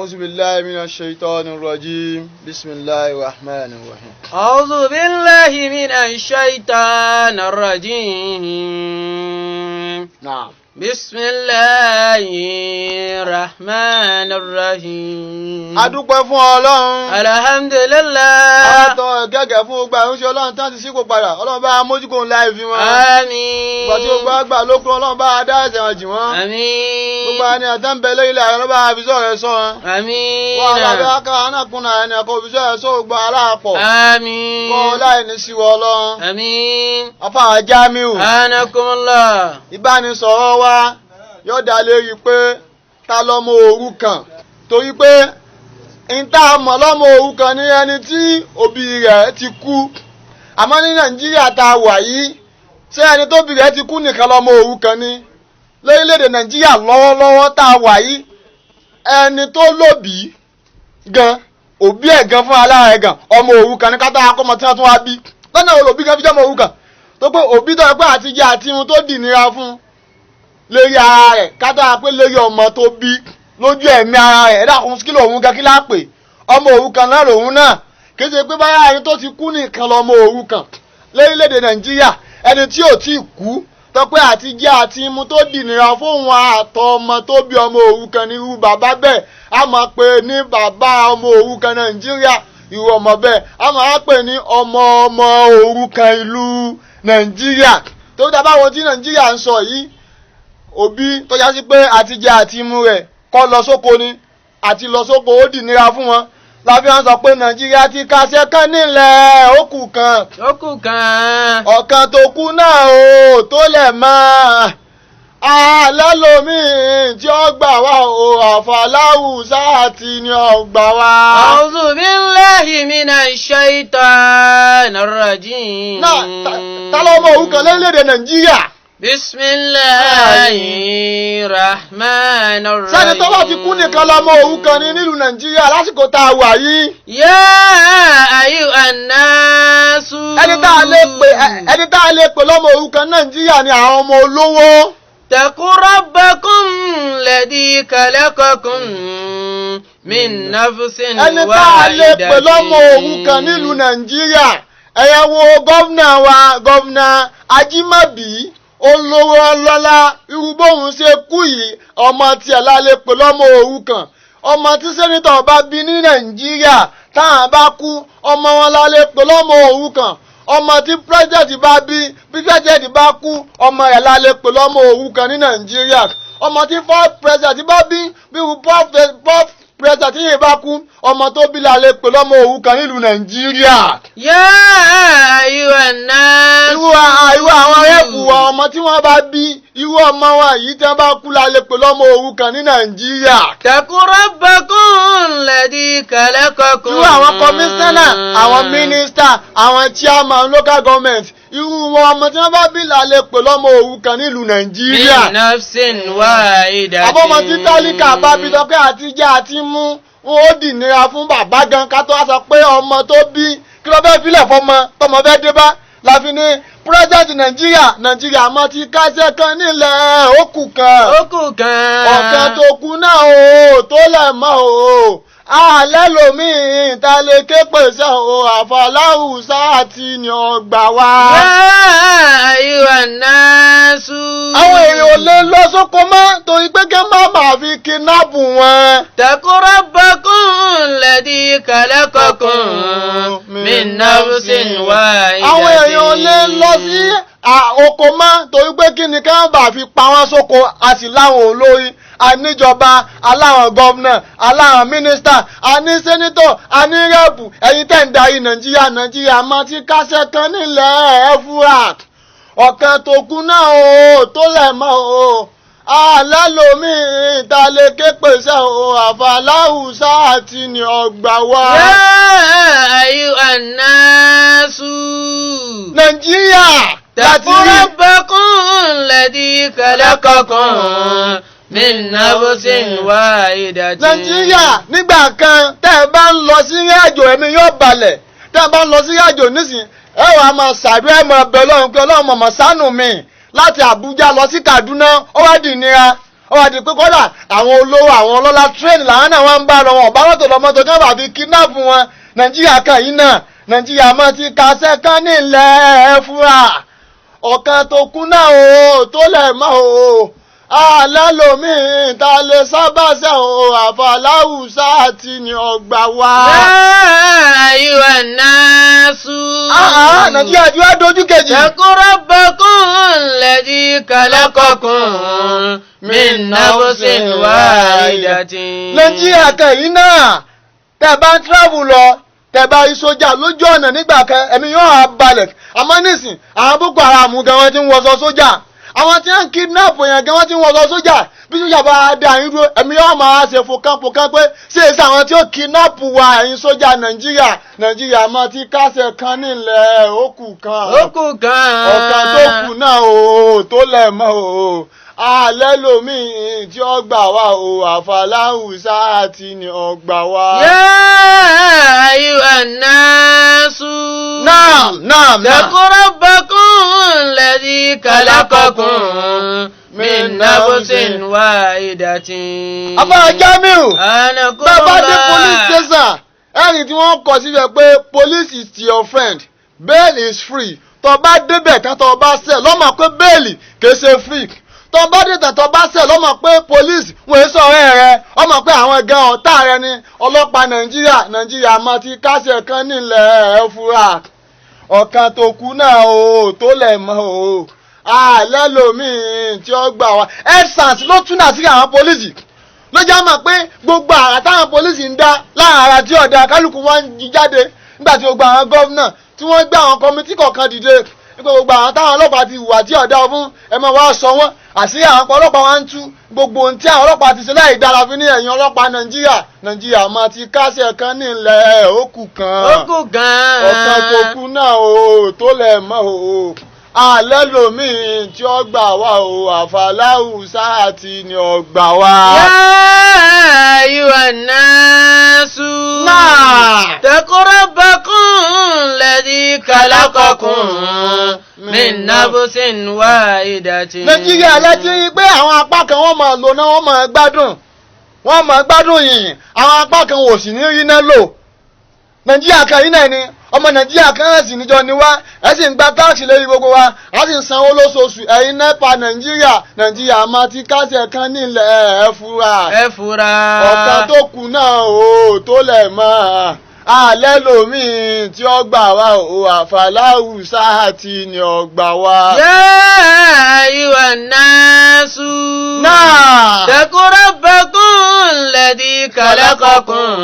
أعوذ بالله من الشيطان الرجيم، بسم الله الرحمن الرحيم. أعوذ بالله من الشيطان الرجيم. نعم. بسم الله الرحمن الرحيم. A dúpẹ́ fún Ọlọ́run. Alhamdulillah. Àtọ̀ gẹ́gẹ́ fún gbogbo àrùn ṣe Ọlọ́run tán ti sípò padà. Ọlọ́run bá mójúkò ńlá ìfi wọn. Àmín. Ìgbà tí gbogbo àgbà lókun, Ọlọ́run bá dá ẹ̀ṣẹ̀ wọn jì wọ́n. Àmín. Gbogbo àni àtàn bẹ lórí ilẹ̀, Ọlọ́run bá fi sọ̀rọ̀ ẹ̀ sọ wọn. Àmín. Wọ́n alábẹ́ akára náà kúnra ẹni ẹ̀kọ́ fi sọ̀rọ̀ ẹ̀ sọ gbogbo aláàpọ̀. Àmín. Kọ́ láì ní síwọ́ Ọlọ́run. Àmín. Afáwọn Jamiu. Anakumullah. Ìbánisọ̀rọ̀ wa yóò dá lérí pé ta lọ́mọ òrukàn, torí pé n tá a mọ̀ lọ́mọ òrukàn ní ẹni tí òbí rẹ̀ ti kú. Àmọ́ ní Nàìjíríà tá a wà yìí, ṣé ẹni tóbi rẹ̀ ti kú nìkan lọ́mọ òrukàn ni? Lórílẹ̀‐èdè Nàìjíríà lọ́wọ́lọ́wọ́ tá a wà yìí, ẹni tó lóbìí gan, òbí ẹ̀ gan fún alára ẹ̀ gan, ọmọ òrukàn ní kátà akọ́mọ tí wọ́n tún wá bí lọ́nà òbí gan fi jẹ́ ọmọ òrukàn, tó pé òbí tó yẹ pé àtijọ́ àti irun tó dì nira fún lórí ara rẹ̀, kátà pé lórí ọmọ tó bí lójú ẹ̀mí ara rẹ̀, ẹ̀dá kan kí lòun gan kí lápè ọmọ òrukàn náà lòun náà. Kì í ṣe pé báyà ẹni tó ti kú nìkan lọmọ òrukàn lórílẹ̀‐èdè Nàìjíríà. Ẹni tí ò tí ì kú, tó pé àtijọ́ àti imú tó dì nira fóun àtọ ọmọ tó bí, ọmọ òrukàn ní irú bàbá bẹ́ẹ̀. A máa pè ní bàbá ọmọ òrukàn Nàìjíríà. Irú ọmọ bẹ́ẹ̀, a máa pè ní ọmọ ọmọ òrukàn ìlú Nàìjíríà. Tó dábàá wọn tí Nàìjíríà ń sọ yìí, òbí tó yá sí pé àtijẹ àti imú rẹ̀ kọ́ lọ sóko ni, àti lọ sóko ó dì nira fún wọn, láfi wọn sọ pé Nàìjíríà ti kàṣẹ kan nílẹ̀, ó kù kan. Ó kù kan. Ọ̀kan tó kú náà ó tó lẹ̀ mọ́ alẹ́ lomi tí ó gbà wá o, àfàláwù sáà tí ni ó gbà wá. أعوذ بالله من الشيطان الرجيم. Náà ta lọ́mọ òrukàn lórílẹ̀‐èdè Nàìjíríà? بسم الله الرحمن الرحيم. Sẹ́ni tó bá ti kú nìkan lọ́mọ òrukàn ní nílùú Nàìjíríà lásìkò tá a wà yìí? يا أيها الناس. Ẹni tá a lè pè lọ́mọ òrukàn Nàìjíríà ni àwọn ọmọ olówó. اتقوا ربكم الذي خلقكم من نفس Ẹni tá a lè pè lọ́mọ òrukàn nílùú Nàìjíríà, ẹ̀yẹ wo gómìnà wa, Gómìnà Ajímọ̀bí, olówó ọlọ́lá. Irú bóun ṣe kú yìí, ọmọ tiẹ̀ la lè pè lọ́mọ òrukàn. Ọmọ tí senator bá bí ní Nàìjíríà, táwọn bá kú, ọmọ wọn la lè pè lọ́mọ òrukàn. Ọmọ tí president bá bí, bí president bá kú, ọmọ rẹ̀ la lè pè lọ́mọ òrukàn ní Nàìjíríà. Ọmọ tí fourth president bá bí, bí fourth president yìí bá kú, ọmọ tó bí la lè pè lọ́mọ òrukàn nílùú Nàìjíríà. يا أيها الناس. Irú àwọn rep wa, ọmọ tí wọ́n bá bí, irú ọmọ wọn yìí tí wọ́n bá kú la lè pè lọ́mọ òrukàn ní Nàìjíríà. اتقوا ربكم الذي خلقكم. Irú àwọn kọmíṣánná, àwọn mínísítà, àwọn chairman local government, irú wọn, ọmọ tí wọ́n bá bí la lè pè lọ́mọ òrukàn nílùú Nàìjíríà. من نفس واحدة. Àbọ̀mọ̀ tí tálíkà bá bí, tọ́pẹ́ àtijọ́ àti mú wọn ó dì nira fún bàbá gan, ká tó wá sọ pé ọmọ tó bí, kí ló fẹ́ filẹ̀ fọmọ tọmọ fẹ́ dé bá? Láfi ní president Nàìjíríà, Nàìjíríà mọ́ ti kásẹ̀ kan nílẹ̀, ó kù kan. Ó kù kan. Ọ̀kan tó kú náà o tó lẹ̀ mọ́ o, alẹ́ lomi ta lè ké pèsè o, àfàláhù sáà tí ni ọgbà wa. يا أيها الناس. Àwọn èèyàn ò lè lọ sóko mọ́ torí pé kí má máa fi kidnap wọn. اتقوا ربكم الذي خلقكم من نفس واحدة. Àwọn èèyàn ò lè lọ sí oko mọ́ torí pé kí ni ká bá fi pa wọ́n sóko. A sì láwọn olórí, a níjọba, aláwọn gómìnà, aláwọn mínísítà, a ní senator, a ní rep. Ẹ̀yin tẹ̀ ń darí Nàìjíríà, Nàìjíríà máa ti kásẹ̀ kan nílẹ̀, ẹ fúra. Ọ̀kan tó kú náà o tó lẹ̀ mọ́ o, alẹ́ lomi ta lè ké pèsè o, àfàláhù sáà tí ni ọgbà wa. يا أيها الناس. Nàìjíríà láti اتقوا rí. ربكم الذي خلقكم من نفس واحدة. Nàìjíríà nígbà kan, tẹ́ ẹ bá ń lọ sí ìrìn àjò, ẹ̀mí yóò balẹ̀. Tẹ́ ẹ bá ń lọ sí ìrìn àjò nísìn, ẹ wàá máa ṣàdúrà, ẹ máa bẹ̀ Ọlọ́run pé Ọlọ́run mọ̀mọ́ ṣàánú mi láti Àbújá lọ sí Kaduna, ó wá dì nira. Ó wá di pé kọ́dà àwọn olówó, àwọn ọlọ́lá, train làwọn náà wọ́n ń bá lọ, wọn ọ̀bá mọ́tò lọ mọ́tò kí wọ́n bá fi kidnap wọn. Nàìjíríà kan yìí náà, Nàìjíríà mọ́ ti kàṣẹ́ kan nílẹ̀ fúra ọ̀kan tó kú náà o tó lẹ̀ mọ́ o alẹ́ lomi ta lè sábà ṣe o àfàláwùsá àti ní ọgbà wa. يا أيها الناس. Ah, Nàìjíríà ti wá dojú kejì. اتقوا ربكم الذي خلقكم من نفس واحدة. Nàìjíríà kan yìí náà, tẹ́ bá ń travel lọ, tẹ́ bá rí sójà lójú ọ̀nà nígbà kan, ẹ̀mí yóò á balẹ̀. Àmọ́ nísìn, àwọn Boko Haram gan, wọ́n ti ń wọṣọ sójà. Àwọn tí wọ́n ń kidnap yẹn gan, wọ́n ti ń wọṣọ sójà. Bí sójà bá dá yín dúró, ẹ̀mí yóò máa ṣe fòkànfòkàn pé ṣé èsì àwọn tí ó kidnap wa. Ẹ̀yin sójà Nàìjíríà, Nàìjíríà máa ti kásẹ̀ kan nílẹ̀, òkú kan. Ó kù kan. Ọ̀kan tó kù náà o tó lẹ̀ mọ́ o alẹ́ lomi tí ó gbà wá o àfàláhùsá àti ní ọgbà wá. يا أيها الناس. Naam, naam, naam. اتقوا ربكم الذي خلقكم من نفس واحدة. Afárá Jamiu. أنا Bàbá dé police station, ẹ̀rìn tí wọ́n kọ síbẹ̀ pé "Police is your friend, bail is free." Tó bá débẹ̀ tán, tó bá ṣẹ̀, lọ́mọ pé bail kìí ṣe free. Tó bá dé tán, tó bá ṣẹ̀, lọ́mọ pé police wọ́n èso ọ̀rẹ́ rẹ, ọmọ pé àwọn gan ọ̀tá rẹ ni ọlọ́pàá Nàìjíríà. Nàìjíríà máa ti kásẹ̀ kan nílẹ̀ ẹ̀ fúra ọ̀kan tó kú náà o tó lẹ̀ mọ́ o alẹ́ lomi tí ó gbà wá. EndSARS ló tún náà sí àwọn pólísì ló já mọ̀ pé gbogbo àrà táwọn pólísì ń dá láàrin ara tí ọ̀dà kálukú wọn ń jí jáde nígbà tí gbogbo àwọn governor tí wọ́n gbé àwọn committee kọ̀ọ̀kan dìde nípa gbogbo àwọn táwọn ọlọ́pàá ti hùwà tí ọ̀dà fún ẹ máa wá sọ wọ́n. Àṣírí àwọn ọlọ́pàá wa ń tú gbogbo ohun tí àwọn ọlọ́pàá ti ṣe láì dára fi ní ẹ̀yìn ọlọ́pàá Nàìjíríà. Nàìjíríà máa ti kásẹ̀ kan nílẹ̀, òkú kan. Ó kù kan. Ọ̀kan tó kú náà o tó lẹ̀ mọ́ o alẹ́ lomi tí ó gbà wá o àfàláhùsá àti ní ọgbà wá. يا أيها الناس. Náà. اتقوا ربكم الذي خلقكم من نفس واحدة. Nàìjíríà láti rí i pé àwọn apá kan wọ́n máa lò náà, wọ́n máa gbádùn, wọ́n máa gbádùn yìnyín, àwọn apá kan ò sì ní rí iná lò. Nàìjíríà kan yìí náà ni, ọmọ Nàìjíríà kan náà sì níjọ ni wá. Ẹ sì ń gba tax lórí gbogbo wa, a sì ń sanwó lóṣooṣù. Ẹ̀yin NEPA Nàìjíríà, Nàìjíríà máa ti kásẹ̀ kan nílẹ̀ ẹ̀ fura. Ẹ fura. Ọ̀kan tó kù náà o tó lẹ̀ mọ́ alẹ́ lomi tí ó gbà wá o àfàláhùsá àti ní ọgbà wá. يا أيها الناس. Náà. اتقوا ربكم الذي خلقكم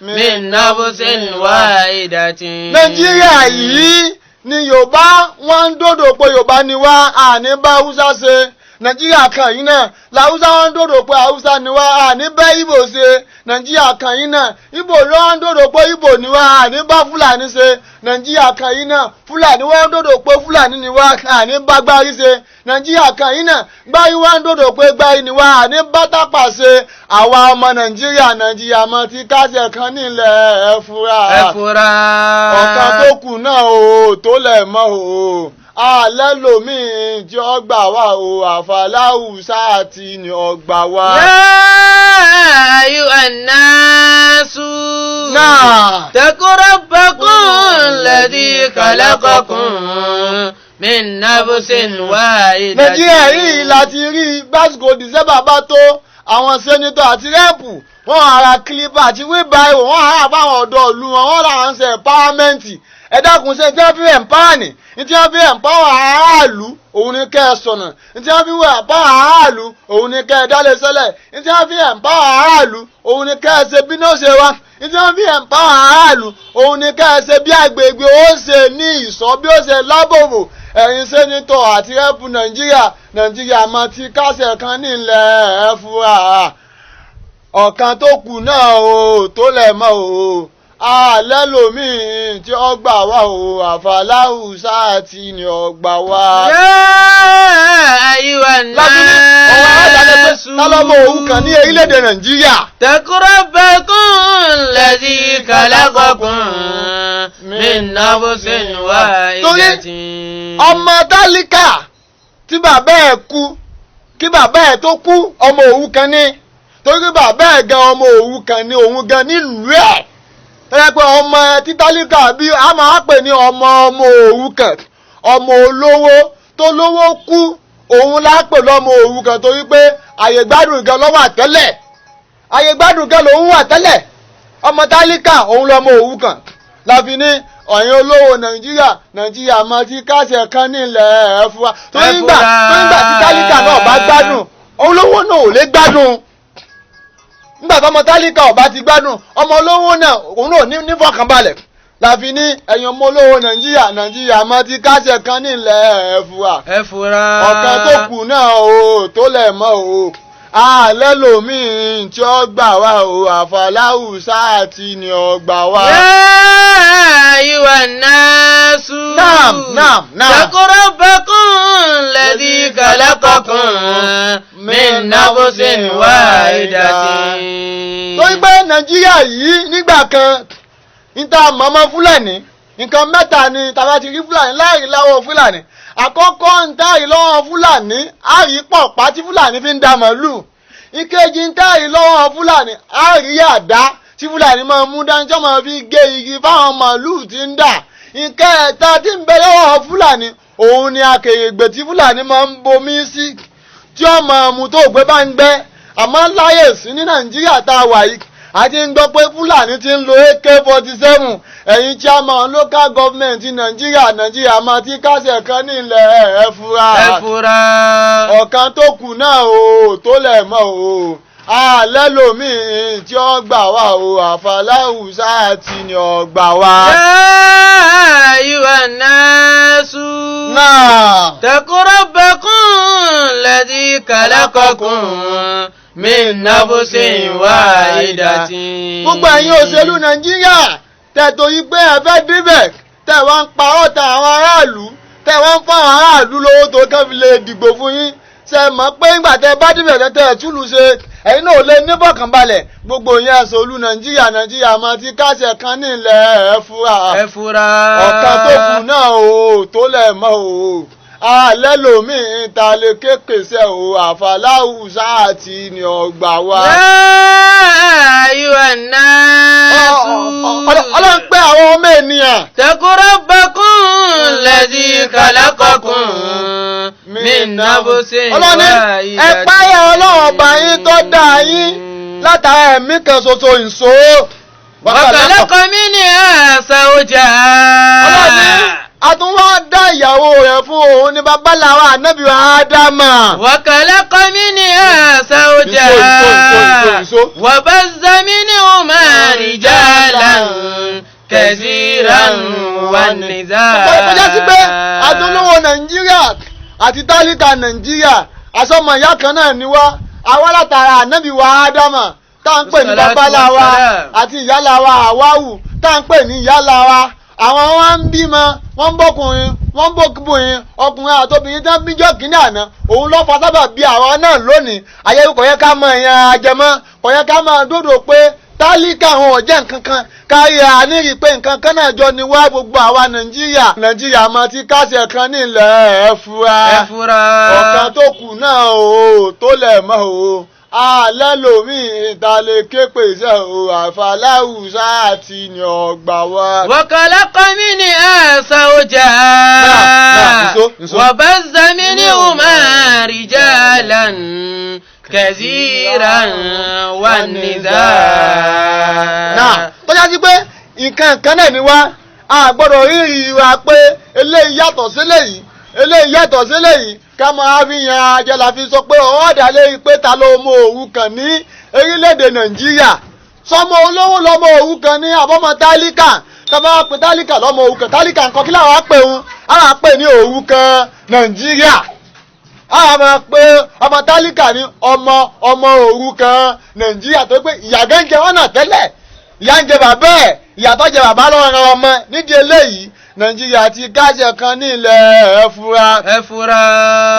من نفس واحدة. Nàìjíríà yìí ni Yorùbá wọn ń dòdò pé Yorùbá ni wá, àní bá Haúsá ṣe. Nàìjíríà kan yìí náà làwùsá wọn ń dòdò pé Haúsá ni wá, àní bá Ìbò ṣe. Nàìjíríà kan yìí náà, Ìbò ló ń dòdò pé Ìbò ni wá, àní bá Fúlàní ṣe. Nàìjíríà kan yìí náà, Fúlàní wọn ń dòdò pé Fúlàní ni wá, àní bá Gbárí ṣe. Nàìjíríà kan yìí náà, Gbárí wọn ń dòdò pé Gbárí ni wá, àní bá Tápà ṣe. Àwa ọmọ Nàìjíríà, Nàìjíríà mọ ti kásẹ̀ kan nílẹ̀ ẹ̀ fura. Ẹ fura. Ọ̀kan tó kù náà o tó lẹ̀ mọ́ o alẹ́ lomi tí ó gbà wá o àfàláhùsá àti ní ọgbà wá. يا أيها الناس. Náà. اتقوا ربكم الذي خلقكم من نفس واحدة. Nàìjíríà yìí láti rí gbásùkò December bá tó, àwọn senator àti rep wọ́n ara clipper àti wheelbarrow, wọ́n ara fáwọn ọ̀dọ́ ìlú wọn, wọ́n làwọn ń ṣe empowerment. Ẹ dákun, ṣe tí wọ́n fi empower ní tí wọ́n fi empower aráàlú òun ni kẹ́ ẹ sọ̀nà, ní tí wọ́n fi empower aráàlú òun ni kẹ́ ẹ dálé sẹ́lẹ̀, ní tí wọ́n fi empower aráàlú òun ni kẹ́ ẹ ṣe bí náà ṣe wá, ní tí wọ́n fi empower aráàlú òun ni kẹ́ ẹ ṣe bí àgbègbè ó ṣe ní ìsọ́, bí ó ṣe lábòbò. Ẹ̀yin senator àti rep Nàìjíríà, Nàìjíríà máa ti kásẹ̀ kan nílẹ̀ ẹ̀ fúra ọ̀kan tó kù náà o tó lẹ̀ mọ́ o alẹ́ lomi tí ó gbà wá o àfàláhùsá àti ní ọgbà wá. يا أيها Láti ní ọ̀wọ́ aládàáni pé الناس. tálọ́mọ òun ní orílẹ̀-èdè Nàìjíríà. اتقوا ربكم الذي خلقكم من نفس واحدة. Ọmọ tálíkà tí bàbá ẹ̀ kú Kí bàbá ẹ̀ tó kú, ọmọ òrukàn ni, torí pé bàbá ẹ̀ gan ọmọ òrukàn ni òun gan nílùú ẹ̀. Tẹ́lẹ̀ pé ọmọ tí tálíkà bí a máa pè ní ọmọ ọmọ òrukàn, ọmọ olówó tó lówó kú, òun la pè lọ́mọ òrukàn, torí pé àyè gbádùn gan ló wà tẹ́lẹ̀, àyè gbádùn gan lòun wà tẹ́lẹ̀. Ọmọ tálíkà òun lọ́mọ òrukàn. Láfi ní ọ̀yin olówó Nàìjíríà, Nàìjíríà máa ti kásẹ̀ kan nílẹ̀ ẹ̀ fún wa, torí ngbà tí tálíkà náà bá gbádùn, olówó náà ò lè gbádùn. Nígbà tọmọ tálíkà ò bá ti gbádùn, ọmọ olówó náà òun náà ní nífọ̀kànbalẹ̀. Láfi ní ẹ̀yin ọmọ olówó Nàìjíríà, Nàìjíríà máa ti kásẹ̀ kan nílẹ̀ ẹ̀ fún wa. Ẹ fura. Ọ̀kan tó kù náà o tó lẹ̀ mọ́ o, alẹ́ lòmíì tí ó gbà wá o, àfàláwùsá àti ni ó gbà wá. يا أيها الناس. نعم، نعم، نعم. اتقوا ربكم الذي خلقكم من نفس واحدة. Torí pé Nàìjíríà yìí, nígbà kan níta mọ̀mọ́ Fúlàní, nǹkan mẹ́ta ni tàbá ti rí Fúlàní láàrin lọ́wọ́ Fúlàní. Àkọ́kọ́, ń táàrí lọ́wọ́ Fúlàní, àrí pọ̀pá tí Fúlàní fi ń da màálù. Ìkejì, ń táàrí lọ́wọ́ Fúlàní, àrí àdá tí Fúlàní máa mú dání tí wọ́n máa fi gé igi fáwọn màálù tí ń dà. Ìkẹta tí ń bẹ lọ́wọ́ Fúlàní, òun ni akèrègbè tí Fúlàní máa ń bomi sí tí ó máa mú tó gbé bá ń gbẹ́. Àmọ́ láyè sí ní Nàìjíríà tá a wà yìí, a ti ń gbọ́ pé Fúlàní ti ń lo AK-47. Ẹ̀yin chairman local government Nàìjíríà, Nàìjíríà máa ti kásẹ̀ kan nílẹ̀, ẹ fura. Ẹ fura. Ọ̀kan tó kù náà o tó lẹ̀ mọ́ o, alẹ́ lòmíì tí ó gbà wá o, àfàláwùsá àti ni ó gbà wá. يا أيها الناس. Náà. اتقوا ربكم الذي خلقكم من نفس واحدة. Gbogbo ẹ̀yin òṣèlú Nàìjíríà, tẹ̀ torí pé ẹ fẹ́ débẹ̀, tẹ̀ wá ń parọ́ ta àwọn aráàlú, tẹ̀ wá ń fún àwọn aráàlú lówó tó kàn fi lè dìgbò fún yín, ṣe mọ̀ pé ńgbà tẹ bá débẹ̀ tẹ́ ẹ̀ túlù ṣe, ẹ̀yin náà ò lè níbọ̀kànbalẹ̀? Gbogbo ìyẹn òṣèlú Nàìjíríà, Nàìjíríà máa ti kásẹ̀ kan nílẹ̀, ẹ fura. Ẹ fura. Ọ̀kan tó kù náà o tó lẹ̀ mọ́ o, alẹ́ lòmíì ta lè kékèsẹ́ o, àfàláwùsá àti ni ọgbà wa. يا أيها الناس. Ọlọ́run pé àwọn ọmọ ènìyàn. اتقوا ربكم الذي خلقكم من نفس Ọlọ́run ní ẹ páyà Ọlọ́run ọba yín tó dá yín látara ẹ̀mí kan ṣoṣo ìṣó. وخلق منها زوجها. Ọlọ́run ní a tún wá dá ìyàwó rẹ̀ fún òun ní babaláwa ànábì Ádámà. وخلق منها زوجها. Ìṣó, ìṣó, ìṣó, ìṣó. وبث منهما رجالا كثيرا والنساء. Kọjá sí pé adúlówó Nàìjíríà àti tálíkà Nàìjíríà, àsọmọ ìyá kan náà ni wá. Àwa látara ànábì wa Ádámà tá à ń pè ní babaláwa àti ìyáláwa Àwáwù tá à ń pè ní ìyáláwa, àwọn wọn ń bímọ, wọn ń bọkùnrin, wọn ń bọkùnrin, ọkùnrin àtobìnrin tí wọn bíjọ kínní àná, òun ló fa sábà bí àwa náà lónìí. Ayé kò yẹ ká mọ ìyẹn ajẹmọ́, kò yẹ ká máa dòdò pé tálíkà àwọn ọ̀jẹ̀ nǹkan kan kárí àníri pé nǹkan kan náà jọ ni wá. Gbogbo àwa Nàìjíríà, Nàìjíríà máa ti kásẹ̀ kan nílẹ̀, ẹ fura. Ẹ fura. Ọ̀kan tó kù náà o tó lẹ̀ mọ́ o, alẹ́ lòmíì ta lè ké pèsè o, àfàláwùsá àti ní ọgbà wa. وخلق منها زوجها. نعم، نعم، نسو، نسو. وبث منهما رجالا كثيرا والنساء. Náà tó já sí pé nǹkan kan náà ni wá, a gbọ́dọ̀ rírì wa pé eléyìí yàtọ̀ sí eléyìí, eléyìí yàtọ̀ sí eléyìí, ká máa fi yan ajẹ́. La fi sọ pé ọwọ́ dà lérí pé ta ló mọ òrukàn ní orílẹ̀-èdè Nàìjíríà? Sọmọ olówó lọmọ òrukàn ní àbọ̀mọ tálíkà? Ká bá pe tálíkà lọmọ òrukàn, tálíkà nǹkan kí làwọn á pè ń á wà pè ní òrukàn Nàìjíríà? A máa pe ọmọ tálíkà ní ọmọ ọmọ òrukàn Nàìjíríà tó pé ìyà gan jẹ wọn náà tẹ́lẹ̀, ìyà ń jẹ bàbá ẹ̀, ìyà tó jẹ bàbá lọ́wọ́ ran ọmọ. Nídìí eléyìí, Nàìjíríà ti káṣẹ kan nílẹ̀, ẹ fura. Ẹ fura.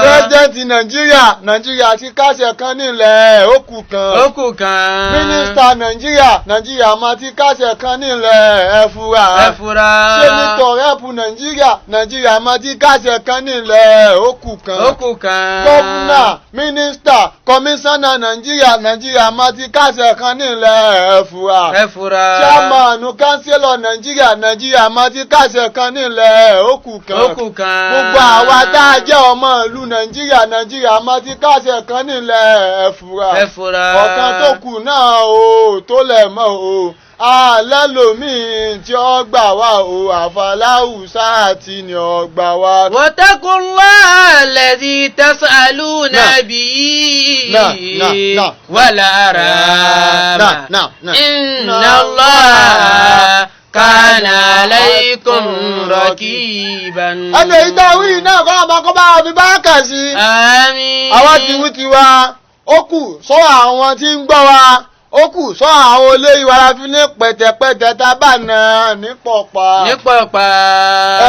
President Nàìjíríà, Nàìjíríà ti káṣẹ kan nílẹ̀, ó kù kan. Ó kù kan. Mínísítà Nàìjíríà, Nàìjíríà máa ti káṣẹ kan nílẹ̀, ẹ fura. Ẹ fura. Senator rep. rẹ́pù Nàìjíríà, Nàìjíríà máa ti kásẹ̀ kan nílẹ̀, ó kù kan. Ó kù kan. Gómìnà, mínísítà, kọmíṣánná Nàìjíríà, Nàìjíríà máa ti kásẹ̀ kan nílẹ̀, ẹ fura. Ẹ fura. Chairman, kánsílọ̀ Nàìjíríà, Nàìjíríà máa ti kásẹ̀ kan nílẹ̀, ó kù kan. Ó kù kan. Gbogbo àwa tá a jẹ́ ọmọ ìlú Nàìjíríà, Nàìjíríà máa ti kásẹ̀ kan nílẹ̀, ẹ fura. Ẹ fura. Ọ̀kan tó kù náà o tó lẹ̀ mọ́ o, alẹ́ lomiin tí ó gbà wá o, àfàláwùsá àti ni ó gbà wá. واتقوا الله الذي تسألون نعم. به نعم، نعم، نعم. والأرحام نعم، نعم، نعم. إن نعم. الله كان عليكم رقيبا. Ẹni èyí tá a wí náà kọ́ ọmọ kọ́ bá wa fi bá kà sí. آمين. Àwa ti wí tiwa, ó kù sọ́wọ́ àwọn tí ń gbọ́ wa, ó kù sọ́wọ́ àwọn olóyè wa la fi ní pẹ̀tẹ̀pẹ̀tẹ̀ tá a bá nà ní pọ̀pá. Ní pọ̀pá.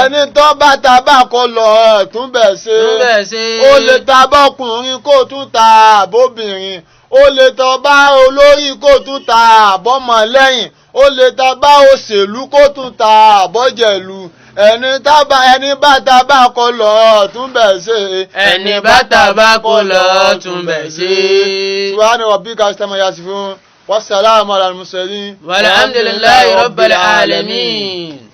Ẹni tó bá ta bá kọ lọ tún bẹ̀ ṣe. Tún bẹ̀ ṣe. Ó lè ta bọ́kùnrin kó tún ta àbóbìnrin, ó lè tọ́ bá olórí kó tún ta àbọ́mọlẹ́yìn, ó lè ta bá òṣèlú kó tún ta àbọ́jẹ̀lú. Ẹni tábà, ẹni bá ta bá kọ lọ tún bẹ̀ ṣe. Ẹni bá ta bá kọ lọ tún bẹ̀ ṣe. Subhana rabbika yasifun wasalaamu ala al-mursalin. والحمد لله رب العالمين.